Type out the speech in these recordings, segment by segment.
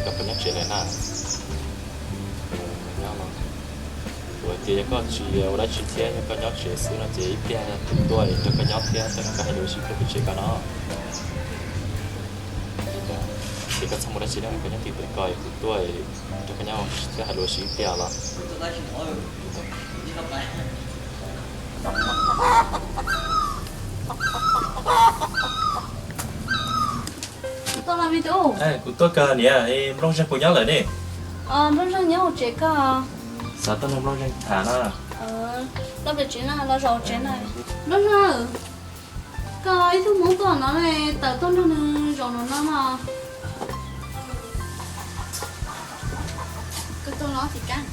Koj puas nyob tsev lawm na? Nyob los. Ua tias yog koj tsis ua dab tsi thiab yog koj nyob tsev xwb no ces ib pliag kuv tuaj nrog koj nyob thiab tam no koj hais lus sib pliag pem tsev koj no. Ces koj txhob mus dab tsi na, koj nyob twj ywm ko kuv tuaj nrog koj nyob thiab hais lus sib pliag los. Tuaj los me tub. Kuv tuaj kawg niam, Nplooj Zeeg puas nyob lawm ne? Nplooj Zeeg nyob hauv tsev koj. Xav tuaj nrog Nplooj Zeeg tham na. Los pem tsev na, los zaum tsev na. Nplooj Zeeg, koj ib tug Hmoob tuaj no ne, tawm tuaj nrog nws zaum no no no. Koj tuaj los txiv Kab.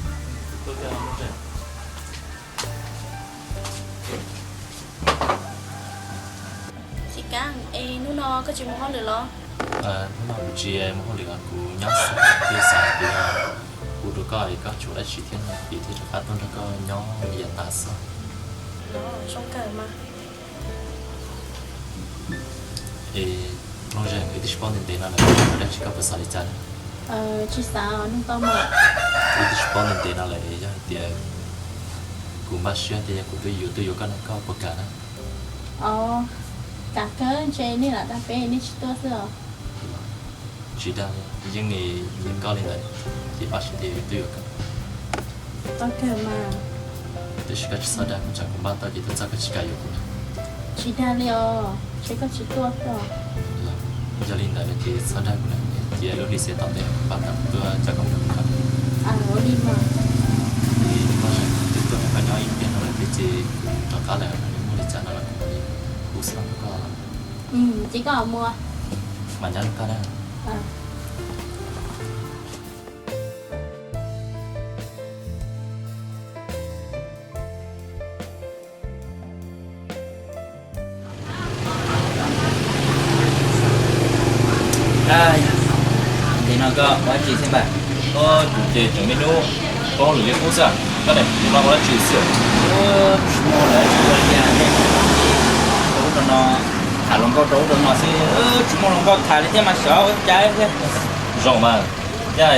Txiv Kab, es hnub no koj tsis mus hauj lwm los? Hnub no kuv tsis mus hauj lwm, kuv nyob xwb, kuv xav tias hu rau koj es koj tsis ua dab tsi thiab no vim thiaj rov qab tuaj nrog koj nyob li yav tas xwb. Zoo kawg mas. Es Nplooj Zeeg, wb twb sib paub ntev ntev no lawm, dab tsi koj puas xav li cas na? Tsis xav, nug tau mas. Wb twb sib paub ntev ntev no lawm, yog hais tias kuv npaj siab tias yog kuv twb yuav tuaj yuav koj no koj puas kam na? Os, kam kawg, ntshe nej lam dag peb nej tsis tuaj xwb os. Tsis dag li, yeej nyiam koj li ntawd, ces npaj siab tias yuav tuaj yuav koj. Tau kawg mas. Tab sis koj tsis txhob dag, kuv tsam kuv npaj tau ces twb txog koj tsis kam yuav kuv na. Tsis dag li os, ntshe koj tsis tuaj xwb os. Yog li ntawd ces txhob dag kuv na, cia lub hli xiab tom ntej npaj tau kuv tuaj coj koj mus nrog kuv nyob. Ua li mas. Es koj twb tuaj nrog koj nyob ib pliag no lawm thiab ces kuv rov qab lawm, muaj li cas no los kuv mam li hu xov tooj rau koj. Ces koj mus. Mam nyob nrog koj na. Ntawm no koj ua dab tsi thiab npawg? Kuv ces tseem me hnub poob lwm li qub xwb. Koj niam, hnub no ua dab tsi xwb? Tsis muaj dab tsi ua li, rau ub rau no, tham hluas nkauj rau ub rau no xwb, tsis muaj hluas nkauj tham li thiab mas xyov ua cas thiab. Zoo mas, thiab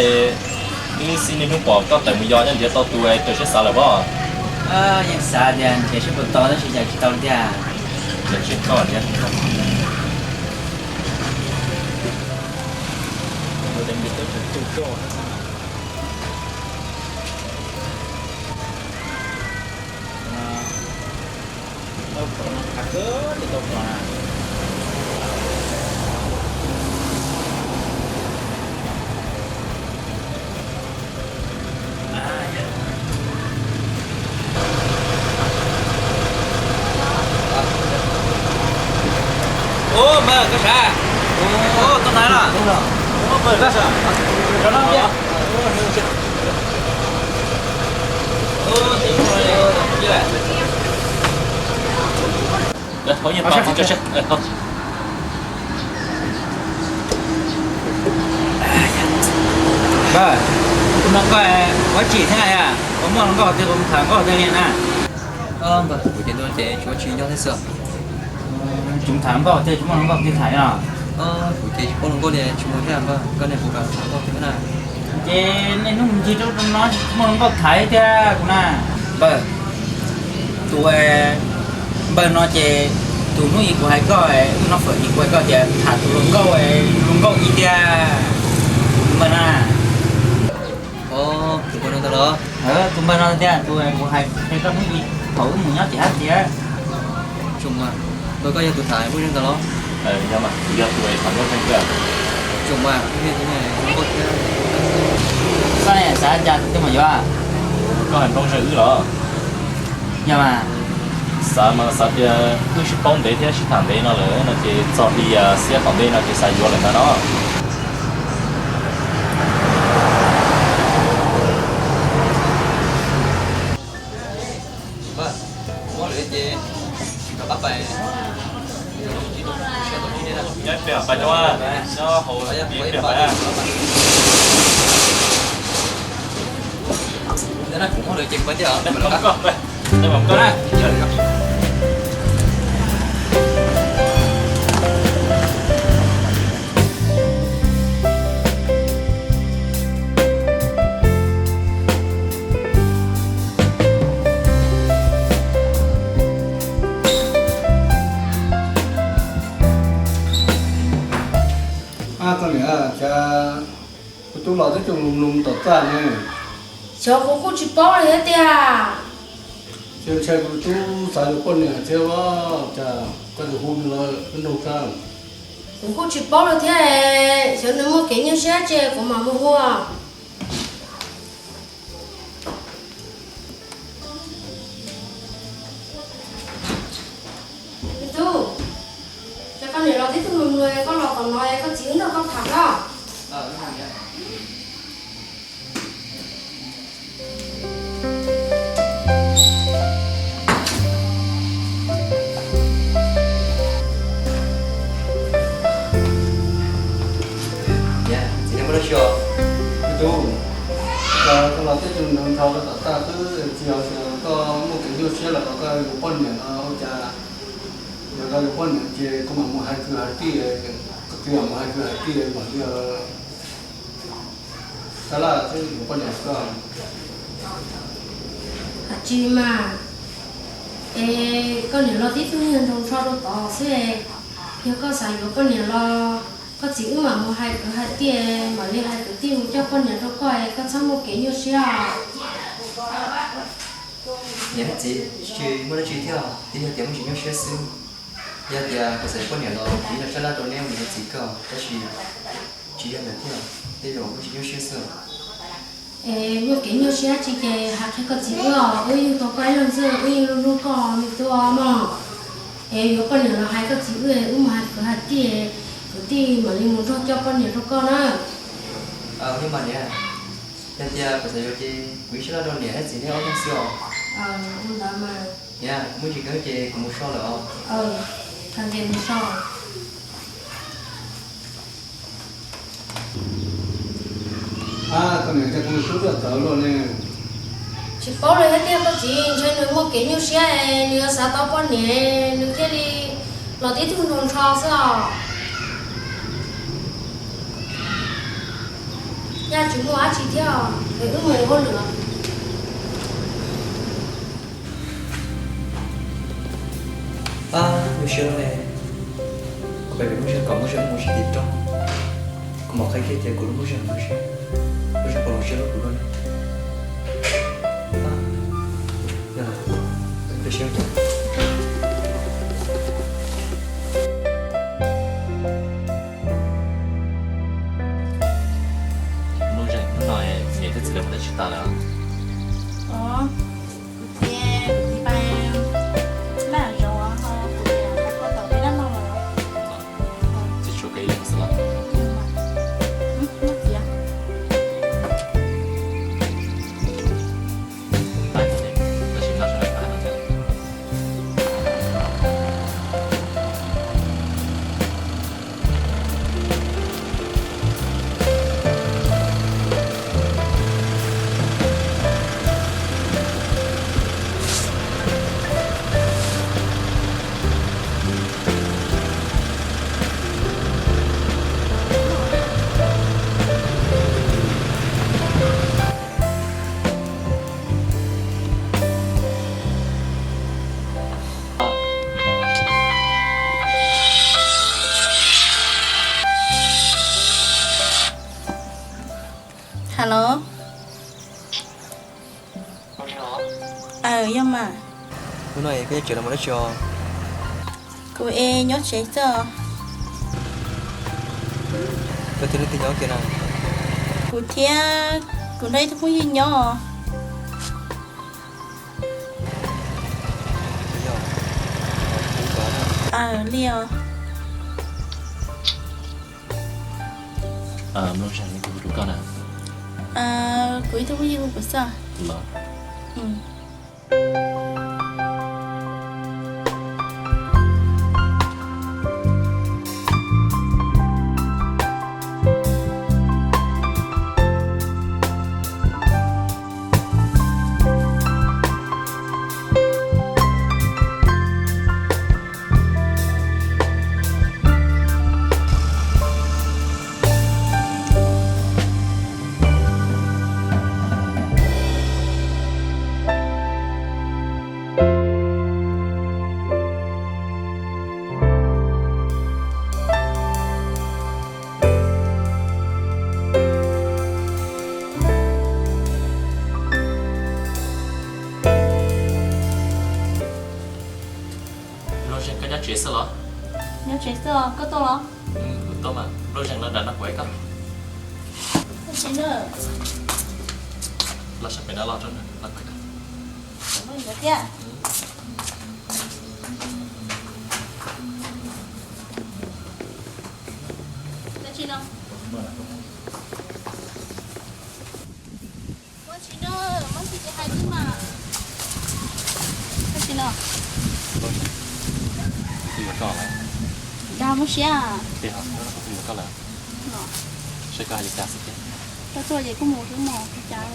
wb xib niaj hnub pom koj tawm mus yos nyob ntiav tau tus es kawg siab xav lawm pob. Yeej xav tias nrhiav seb puas tau tab sis cas tsis tau li tiag. Nrhiav seb koj nrhiav Ub, npawg, koj sav? Ub, tuaj nag los? Ub, npawg, koj sav? Rov no tiag. Npawg, kuv nug koj ua dab tsi thiab na yom? Koj muaj hluas nkauj tiag kuv mus tham nkauj tiag li na. Npawg, kuv ces ntuj ces tsis muaj tsis nyob thiab xwb. Tsis mus tham nkauj tiag, tsis muaj hluas nkauj tiag tham li no. Kuv ces tsis paub hluas nkauj li tsis mus thiab npawg, koj niam kuv kam tham nkauj thiab na. Ces niaj hnub mus ncig rau no tsis muaj hluas nkauj tham thiab kuv na. Npawg, tus npawg no ces tus hnub ib kuv hais koj, hnub no fawm ib kuv hais koj tias tham tus hluas nkauj, hluas nkauj ib tiag npawg na. Tus npawg no tiag, tus kuv hais qhia koj hnub ib thaum wb mus nyob tim hab tiag. Tsoom mas, npawg koj yog tus tham Nplooj Zeeg ntawd los? Yog mas, kuv yog tus tham Nplooj Zeeg kawg. Tsoom mas, tus niag tus niag zoo nkauj thiab. Koj xav cas tus twg mas yuav? Koj hais Nplooj Zeeg wb los? Yog mas. Xav mas xav tias wb sib paub ntev thiab sib tham ntev no lawm no ces txog hli xiab tom ntej no ces xav yuav lawm ntag no. Nyob pem pais rau, nyob hauv pem pais. Cas kuv tub los tib tug mloog mloog tom txaj ne? Xyov, kuv kuj tsis paub li thiab tiag. Ces ntshai kuv tub xav yuav poj niam thiab, cas koj yuav hu nws los nrog saib. Kuv kuj tsis paub li thiab, xyov nws muaj kev nyuaj siab tsi kuv mam mus hu. Me tub, ces koj niam los tib tug mloog mloog, koj los tom no koj txiv wb nrog koj tham os. Txiv, muaj dab tsi os? Me tub, koj los tib tug nrog nrho koj tom txaj xwb, tsis yog koj muaj kev nyuaj siab los koj yuav poj niam no ua cas? Yog koj yuav poj niam ces koj mam mus hais kwv hais tij, koj txiv mam mus hais kwv hais tij mam li. Tab laj thiab yuav poj niam koj. Hais tsis mas, es koj niam los tib tug nrog nrho rau tod xwb. Yog koj xav yuav poj niam los koj txiv wb mam mus hais kwv hais tij, mam li hais kwv tij mus coj poj niam rau koj, koj txhob muaj kev nyuaj siab. Niam thiab txiv, tsis muaj dab tsi thiab, twb yog tias muaj tsis nyuaj siab xwb. Yog tias kuv xav yuav poj niam los kuv yeej los sab laj rau neb ua niam ua txiv koj, tab sis tsis yog ntawd thiab, tej zaum muaj tsis nyuaj siab xwb. Es muaj kev nyuaj siab tsis ces hais qhia koj txiv wb os, wb yeej tau koj ib leeg xwb, wb yeej hlub hlub koj me tub mog. Es yuav poj niam los hais koj txiv wb, wb mus hais kwv hais tij, kwv tij mam li mus nrog coj poj niam rau koj na. Ua li mas niam, yog tias kuv xav yuav ces kuv yeej sab laj rau niam thiab txiv neb ob leeg xwb os. Niam, muaj tsis kawg ces kuv mus so lawm os. Txhob nkees mus so. Koj niam, cas kuv hlub koj tawv luaj ne? Tsis paub li thiab tiag koj txiv, ntshe nws muaj kev nyuaj siab, nws yuav xav tau poj niam nws thiaj li los tib tug nrog nrho xwb os. Nyaj tsis muaj dab tsi thiab, es wb mus ua hauj lwm. Ab, nyuaj siab lawm ne. Kuv pem pem muaj zog kom muaj zog mus tsis tim rau. Kuv mam qhia kiag tias kuv lub muaj zog mus siab, muaj zog kom los siab lub kuv luaj ne. Yog, peb siab. Lub zeem hnub no niam thiab txiv lawv mus dab tsi tas lawm? Kuv tias kuv txiv pais laj zoov ho kuv niam pais koj tom peb dab laug lawm. Tsis tshuav kev ib leeg xwb los? Tab sis no sawv daws pab no thiab. Hello. Aw, yog mas. Hnub no es koj nyob tsev los mus dab tsi os? Kuv es nyob tsev xwb os. Koj thiab leej twg nyob kiag na? Kuv thiab kuv nrog ib tug phooj ywg nyob os. Aw, li os. Mloog zaj, kuv hu rau koj na. Kuv ib tug phooj ywg hu kuv xwb. Los. Tsev xwb los? Nyob tsev xwb os, koj tuaj los? Kuv tuaj mas, nplooj zeeg no nram no kuv ib koj. Los sab pem no los, los kuv ib koj. Thiab. Ua tsis no, muab tsis hais li mas. Ua tsis no. Dag muab siab. Koj tuaj ces kuj mus xwb mos, cas.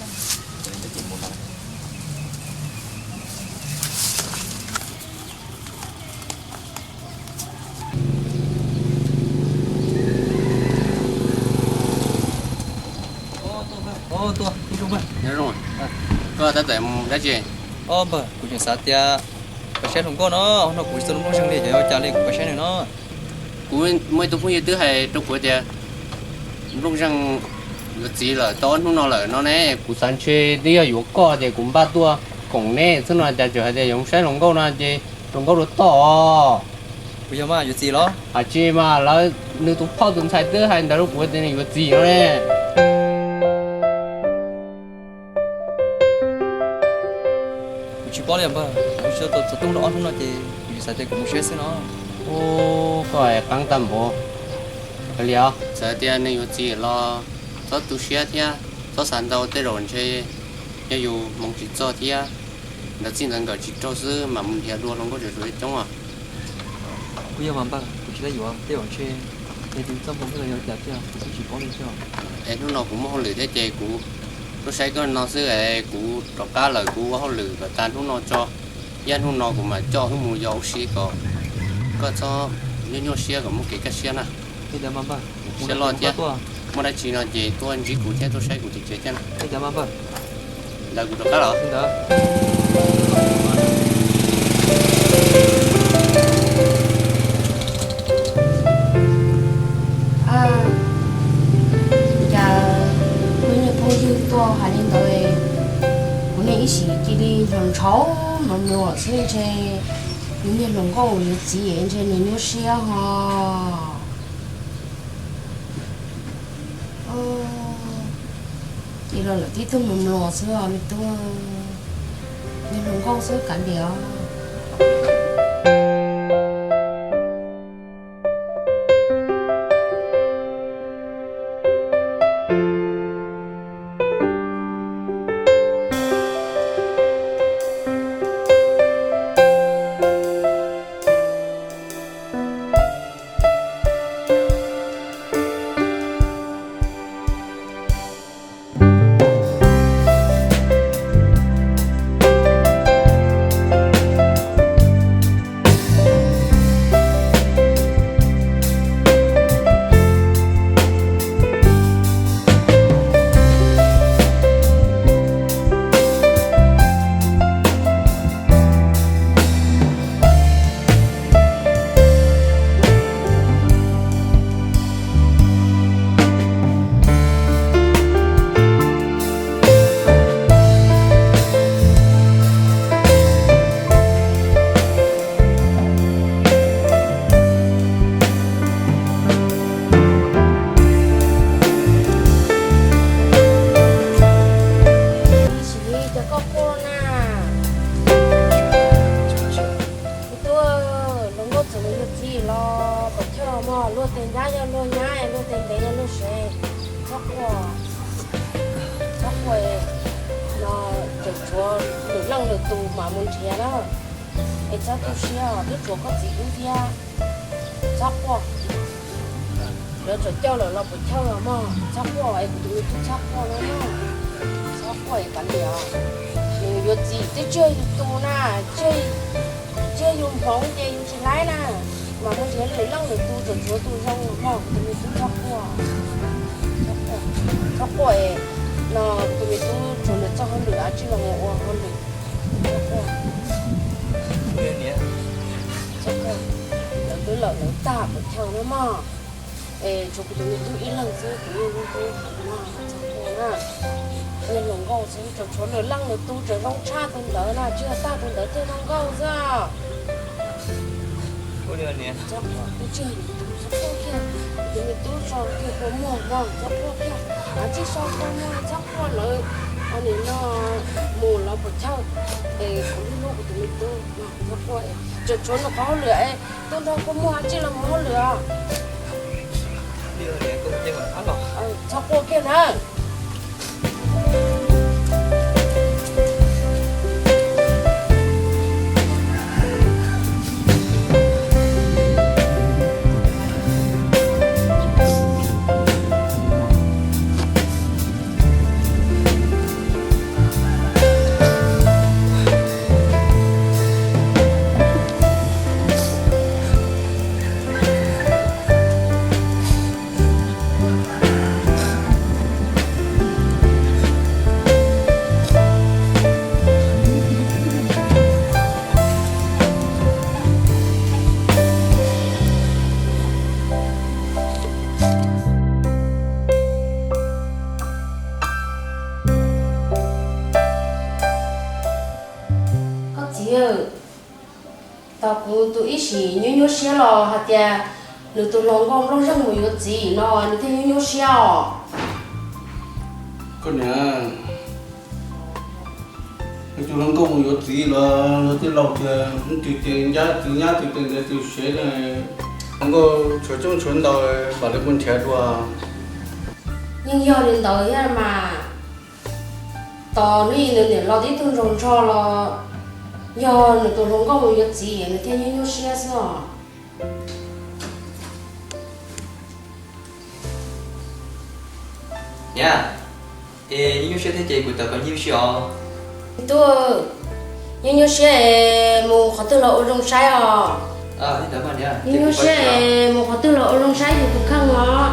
Koj tab tom mus dab tsi? Os npawg, kuv tseem xav tias pais saib hluas nkauj no, no kuv tsis tau nplooj zeeg li, ces ua cas li kuv pais saib nws no. Kuv muaj ib tug phooj ywg twb hais rau kuv tias nplooj zeeg yuav txiv lawm tau ob hnub no lawm no ne. Kuv xav ntshe twb yog yuav koj ces kuv npaj tuaj koom neb xwb no, cas tseem hais tias yuav mus saib hluas nkauj no ces hluas nkauj rau toj os. Kuv yog mas yuav txiv los? Hais tsis mas lawv, nws tus phauj tus ntxhais twb hais ntawd rau kuv tias nws yuav txiv no ne. Kuv tsis paub li npawg, kuv tsis tau txog tooj rau ob hnub no ces kuv tsis xav tias kuv mus saib xwb no. Ub, koj hais qeeb tag npaum li os. Txawm tias nws yuav txiv los txhob tu siab thiab, txhob xav ntau, tej zaum ntshe yog yus hmoov tsis txog thiab ntawv txij ntawv nkawm tsis raug xwb mam mus nrhiav dua hluas nkauj tseem tshuav coob os. Kuj yog mas npawg, kuv tsis tau yuav, tej zaum ntshe yog tus txoj hmoo xwb los yog cas thiab kuv twb tsis paub li thiab. Es hnub no kuv muaj hauj lwm thiab ces kuv tuaj saib koj no xwb es kuv rov qab lawm, kuv ua hauj lwm kom tag hnub no tso. Yog hnub no kuv mam coj wb mus yos ua si kom koj txhob nyuaj nyuaj siab kom muaj kev kaj siab na. Siab loj thiab, muaj dab tsi no ces tuaj ntsib kuv thiab tuaj saib kuv tim tsev thiab na. Ntawd kuv rov qab los. Cas kuv niag phooj ywg tuaj hais li ntawd, kuv niag ib sim cia li hnov ntshauv no mluas xwb ntshe nws niag hluas nkauj yuav txiv ntshe nws nyuaj siab ho. Ces los lawm tib tug mluas mluas xwb os me tub, niag hluas nkauj xwb kav liam os. Ib sim li cas koj quaj na? Me tub, hluas nkauj txawm mus yuav txiv los pom chaw mog, luag tes nyab yog luag nyab, luag tes ntev yog luag sev. Txhob quaj, txhob quaj, no tseem tshuav lwm leej lwm tus mam mus nrhiav na. Es txhob tu siab, twb tshuav koj txiv wb thiab. Txhob quaj. Lawv tseem coj lawm los puas chawj los mog. Txhob quaj es kuv tus me tub txhob quaj na mog. Txhob quaj es kav liam. Nws yuav txiv twb tsis yog yus tus na, tsis yog yus hmoov ces yus tsis laib na. Mas mus nrhiav lwm leej lwm tus tseem tshuav tus zoo los mog, kuv tus me tub txhob quaj. Txhob quaj es no, kuv tus me tub tshuav nws txoj hauj lwm dab tsi los mus ua hauj lwm. Txhob quaj. Lawv twb lawm lawv tag puas chawj na mog. Es tshuav kuv tus me tub ib leeg xwb, kuv yeej hlub hlub heev na, txhob quaj na. Niag hluas nkauj xwb, tseem tshuav lwm leej lwm tus tseem zoo tshaj tus ntawd na, tsis yog tag tus ntawd thiaj zoo nkauj xwb. Txhob quaj, tub tsis yog yus tus, txhob quaj kiag. Tus me tub so kiag kua muag no, txhob quaj kiag. Tsis so kua muag, txhob quaj lawm. Nim no mus los puas chawj es kuv hlub hlub kuv tus me tub no, txhob quaj. Tseem tshuav nws qhov hauj lwm es tub nrog kua muag tsis los mus hauj lwm os. Txhob quaj kiag na. Koj txiv, tos kuv tus ib sim nyuaj nyuaj siab los hais tias nws tus hluas nkauj nplooj zeeg mus yuav txiv no nws thiaj nyuaj nyuaj siab os. Koj niam, nws tus hluas nkauj mus yuav txiv los luag tej laus tias tus ces ncaj tus nyab tus ces ntawd tus sev na, hluas nkauj tshuav coob tshuav ntau, vam lawv kuj nrhiav dua. Yeej yog li ntawd thiab mas. Tos hnub ib nws niam los tib tug nraug nrho los yog nws tus hluas nkauj mus yuav txiv nws thiaj nyuaj nyuaj siab xwb os. Niam, es nyuaj nyuaj siab thiab ces kuv tawm kom nyiaj ua si os. Tub, nyuaj nyuaj siab es mus qhov twg los ua zoo saib os. Nyuaj nyuaj siab es mus qhov twg los ua zoo saib yus tus kheej os.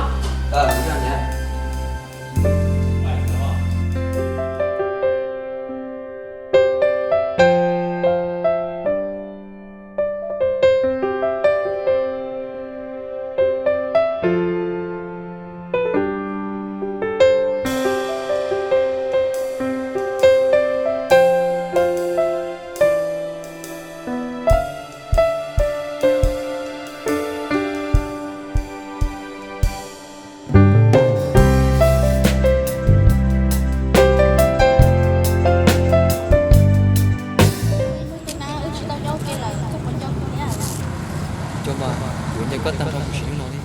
Cov mas, kuv nco koj tag nrho kuv sim hnub no li.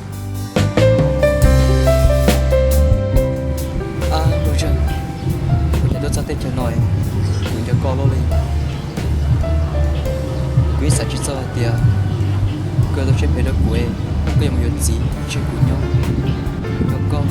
Ab, Nuj Zeeg, kuv nyob tuaj txog teb chaws no, kuv nco koj loj li. Kuv yeej xav tsis txog hais tias koj yuav tau siab phem rau kuv, koj yuav mus yuav txiv tseg kuv nyob. Kuv nco koj,